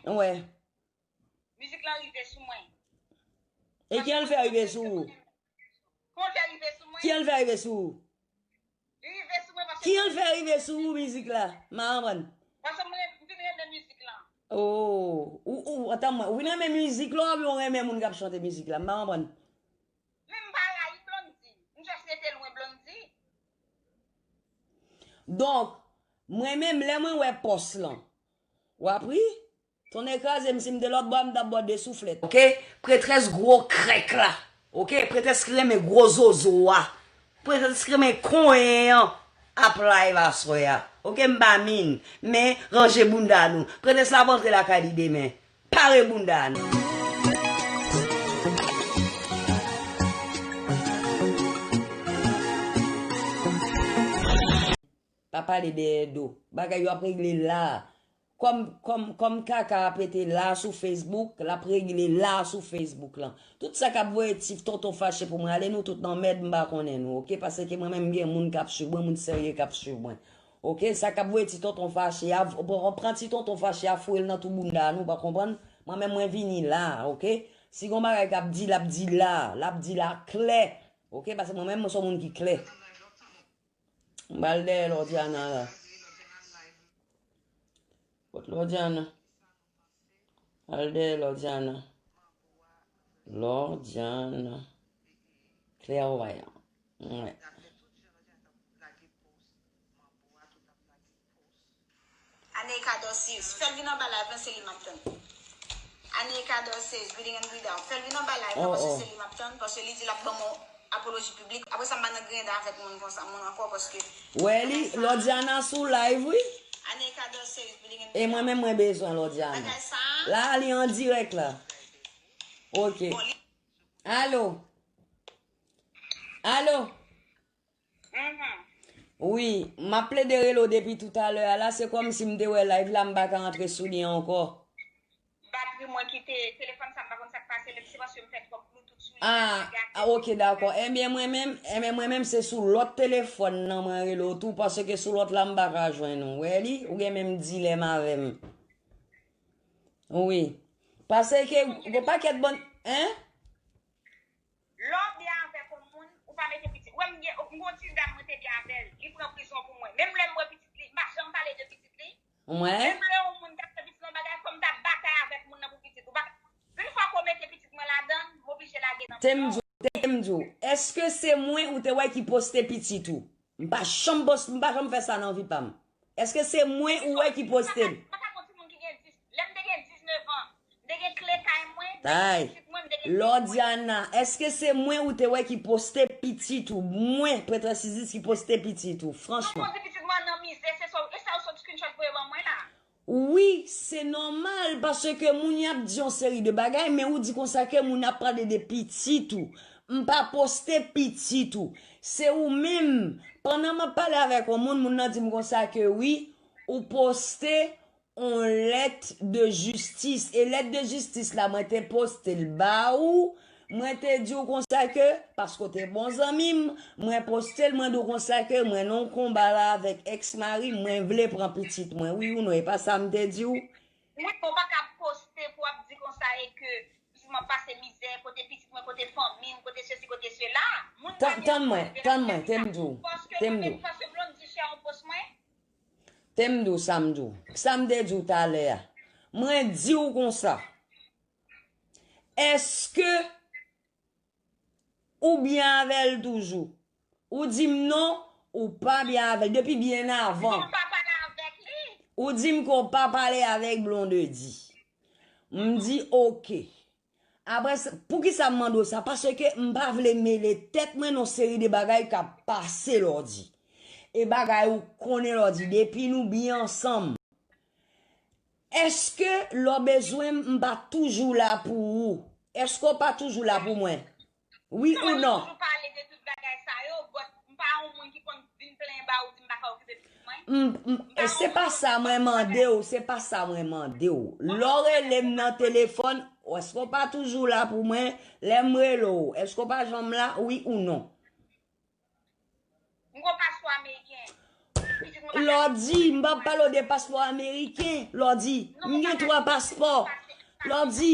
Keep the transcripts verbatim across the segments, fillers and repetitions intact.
Wè. Mizik lan rive sou mwen. E ki an l fè rive sou ou? Kòman l fè rive sou mwen? Ki an l fè rive sou ou? Li rive sou mwen paske... Ki an l fè rive sou ou, mizik la? M pa konprann. Paske m ren-, m vin renmen mizik lan. Oh, ou, ou, antann mwen, ou vin renmen mizik la oubyen ou renmen moun k ap chante mizik la? M pa konprann. Men m pa rayi Blondy. M just rete lwen Blondy. Donk, mwen menm, lè mwen wè pòs lan, w ap ri? Tonnè kraze m, si m te lòt bò a, m t ap ba w de souflèt. Oke? Pretrès gwo krèk la. Oke? Pretrès ki renmen gwo zozo a. Pretrès ki renmen konyen an ap live aswè a. Oke? M pa min. Men, ranje bounda nou. Pretrès la ap antre lakay li demen. Pare bounda nou. Pa pale dèyè do. Bagay yo ap regle la. Kòm, kòm, kòm kaka a pete la sou Facebook, l ap regle la sou Facebook lan. Tout sa k ap voye ti tonton fache pou mwen ale, nou tout nan mèd, m pa konnen nou, oke? Paske mwen menm, m gen moun k ap swiv mwen, moun serye k ap swiv mwen. Oke? Sa k ap voye ti tonton fache a, pran, pran ti tonton fache a, foure l nan tou bounda nou, pa konprann? Mwen menm, mwen vini la, oke? Si gon bagay k ap di, l ap di la, l ap di la klè, oke? Paske mwen menm, mwen se yon moun ki klè. M pral dèyè Lordiana la. Kot Lordiana? Al dèyè Lordiana. Lordiana. Clairvoyant. Wè. Aneika Dorceus, fè l vin anba live lan, se li m ap tann. Aneika Dorceus, Breathing and Breathe Out, fè l vin anba live lan, paske se li m ap tann, paske li di l ap ban m yon apoloji piblik. Apre sa, m pa nan griyen avèk moun konsa, moun ankò, paske... Wè li, Lordiana sou live, wi. Aneika Dorceus, Breathing and Breathe Out. E mwen menm, mwen bezwen Lordiana. Bagay sa a. La, li an dirèk la. Ok. Bon, li... Alo? Alo? Mhm. Wi, m ap plede rele w depi toutalè a la, se kòmsi m te wè live la, m pa ka antre sou li ankò. Batri mwen kite telefòn sa, m pa konn sa k pase, men se paske m fè twòp Bluetooth sou li, ah, ah, ok, dakò. Ebyen, mwen menm, ebyen, mwen menm, se sou lòt telefòn nan mwen rele w tou, paske sou lòt la, m pa ka jwenn ou. Wè li, ou gen menm dilèm avè m. Wi. Paske, gon pakèt bann, en? Lè w byen avèk yon moun, ou pa mete pitit. Wè m gen, m gon ti dam mwen te byen avè l. Li pran prizon pou mwen. Menm lè m wè pitit li, m pa janm pale de pitit li. Mwen? Menm lè yon moun t ap fè pitit yon bagay, fò m ta batay avèk moun nan pou pitit. Ou pa, yon fwa ke w mete pitit mwen ladan l, m oblije lage nan prizon. Te m di w, te m di w, èske se mwen ou te wè ki poste pitit ou? M pa janm pos-, m pa janm fè sa nan vi pa m. Èske se mwen ou wè ki poste m? Mwen pa, mwen pa konn timoun ki gen dis, lè m te gen diznèf an, m te gen kle kay mwen, m te gen pitit mwen, m te gen pitit mwen. Lordiana, èske se mwen ou te wè ki poste pitit ou? Mwen, Pretrès Isis ki poste pitit ou, franchman. Mwen poze pitit mwen nan mize, se sa, e sa yo sot screenshot voye ban mwen la. Wi, se nòmal, paske moun y ap di yon seri de bagay, men ou di konsa ke moun ap pale de pitit ou. M pa poste pitit ou. Se ou menm. Pandan m ap pale avèk yon moun, moun nan di m konsa ke wi, ou poste yon lèt de jistis. E lèt de jistis la, mwen te poste l ba ou. Mwen te di w konsa ke, paske w te bon zanmi m, mwen poste l, mwen di w konsa ke mwen nan yon konba la avèk èks mari m, mwen vle pran pitit mwen. Wi ou non, e pa sa m te di w? Wi, men w pa ka poste pou w ap di konsa e ke pitit mwen ap pase mizè, kote pitit mwen, kote fanmi m, kote sesi, kote sela. Moun pa gen dwa rive la. Tann mwen, tann mwen, te m di w, te m di w. Paske mwen menm, paske Blondy share yon post mwen. Te m di w sa m di w. Sa m te di w talè a. Mwen di w konsa. Èske ou byen avè l toujou? Ou di m non, ou pa byen avè l depi byen avan. Ou di m ke w pa pale avèk li. Ou di m ke w pa pale avèk Blondedy. M di oke. Apre sa, poukisa m mande w sa? Paske m pa vle mele tèt mwen nan yon seri de bagay k ap pase, Lordy. E bagay ou konnen, Lordy, depi nou byen ansanm. Èske lè w bezwen m, m pa toujou la pou ou? Èske w pa toujou la pou mwen? Wi ou non? Mwen toujou pale de tout bagay sa yo, but m pa yon moun ki konn vin plenyen ba ou di m pa ka okipe pitit mwen. M, m, e se pa sa mwen mande w, se pa sa mwen mande w. Lè w rele m nan telefòn, èske w pa toujou la pou mwen? Lè m rele w, èske w pa janm la? Wi ou non? M gon paspò ameriken. Pitit mwen Lòdi, m p ap pale w de paspò ameriken. Lòdi, m gen twa paspò. Lòdi,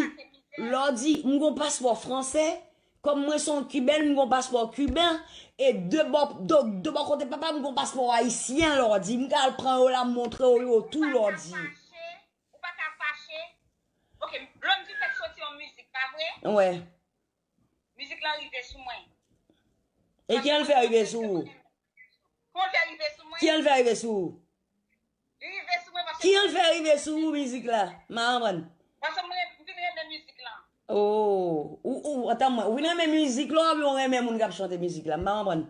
Lòdi, m gon paspò fransè. Kòm mwen se yon kibèn, m gon paspò kiben. E de bò, de, de bò kote papa m, m gon paspò ayisyen, Lòdi. M ka al pran yo la, m montre w yo tou, Lòdi. Ou pa ka fache. Ok, Blondy fèk soti yon mizik, pa vre? Wè. Mizik lan rive sou mwen. E ki an l fè rive sou ou? Kon l fè rive sou mwen? Ki an l fè rive sou ou? Li rive sou mwen paske Ki an l fè rive sou ou mizik la? M pa konprann. Paske mwen, m vin renmen mizik lan. Oh, ou, ou, antann mwen, ou vin renmen mizik la oubyen ou renmen moun k ap chante mizik la? M pa konprann.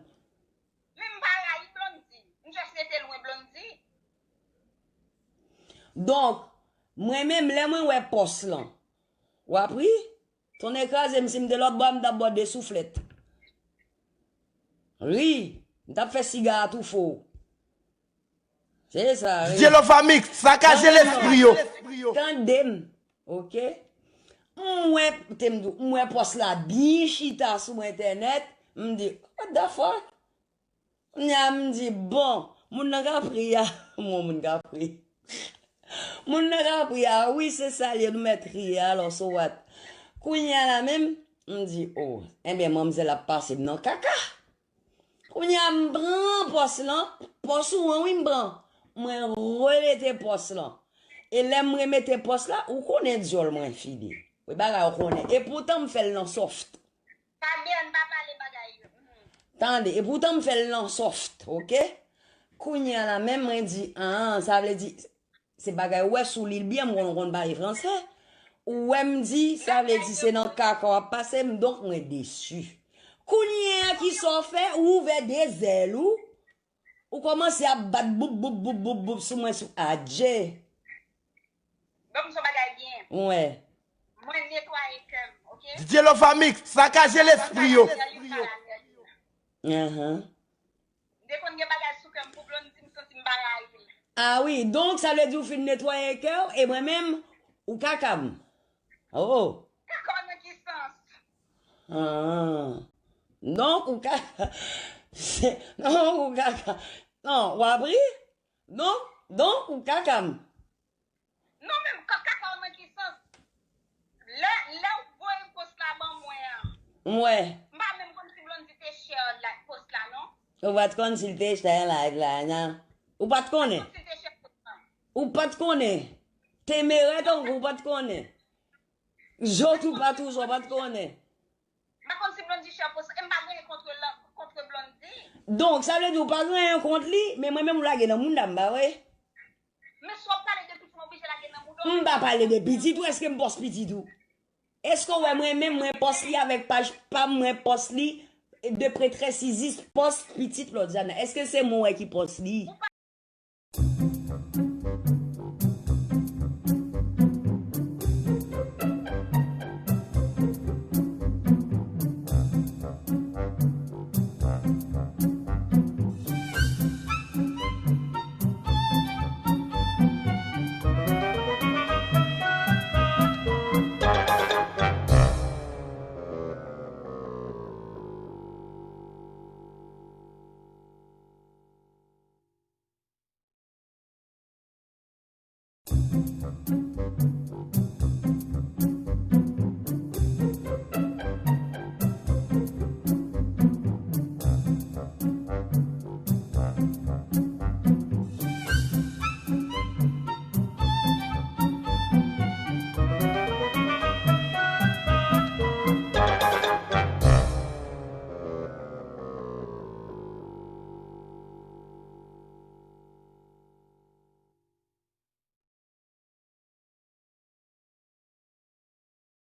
Men m pa rayi Blondy. M just rete lwen Blondy. Donk, mwen menm, lè mwen wè pòs lan, w ap ri? Tonnè kraze m, si m te lòt bò a, m t ap ba w de souflèt. Ri, m t ap fè siga a toufe w. Se sa, wi. D J Lofamix, sakaje lespri yo. Tande m, ok? M wè, te m di w, m wè pòs la byen chita sou entènèt, m di, what the fuck? Kounye a m di, bon, moun nan ka pri a, m wè moun ka pri. Moun nan ka pri a, wi, se sa l ye, nou mèt ri a, alò, so what? Kounye a la menm, m di, oh, enben, manmzèl ap pase m nan kaka. Kounye a m pran pòs lan, pòs ou an, wi, m pran. Mwen remete pòs lan. E lè m remete pòs la, ou konnen dyòl mwen file. Wi, bagay ou konnen. E poutan m fè l nan soft. Pa byen, pa pale bagay yo. Mhm. Tande, e poutan m fè l nan soft, ok? Kounye a la menm mwen di, ah, sa vle di, se bagay ou wè sou li byen, m konn, konn pale fransè. Ou wè m di, sa vle di se nan kaka w ap pase m, donk mwen desi. Kounye a ki sa w fè, ou ouvè de zèl ou, ou kòmanse ap bat boup, boup, boup, boup, boup sou mwen, sou adje. Donk, m se yon bagay byen. Wè. Mwen netwaye kè m, ok? D J Lofamix, sakaje lespri yo. Ahan. M te konn gen bagay sou kè m pou Blondy, m santi m pa rayi l. Ah wi, donk sa vle di ou fin netwaye kè w, e mwen menm, ou kaka m. Oh. Kaka w nan ki sans? Ah. Donk ou ka, donk ou kaka. Non, w ap ri? Donk, donk ou kaka m. Non, men ka-, kaka w nan ki sans? Lè, lè w voye pòs la ban mwen an. M wè. M pa menm konn si Blondy te share la, pòs la, non. Ou pa t konn si l te share live la, non. Ou pa t konnen. M pa konn si l te share pòs la. Ou pa t konnen. Temerè tankou ou pa t konnen. Jòt ou pa toujou, ou pa t konnen. M pa konn si Blondy share pòs, e m pa gen anyen kont la, kont Blondy. Donk, sa vle di ou pa gen anyen kont li, men mwen menm ou lage nan mouda m, pa vre? Men si w ap pale de pitit, m oblije lage nan mouda w. M pa pale de pitit ou, èske m pòs pitit ou? Èske w wè mwen menm, mwen pòs li avèk paj pa m, mwen pòs li de près très Isis, pòs pitit Lòdiana? Èske se mwen wè ki pòs li?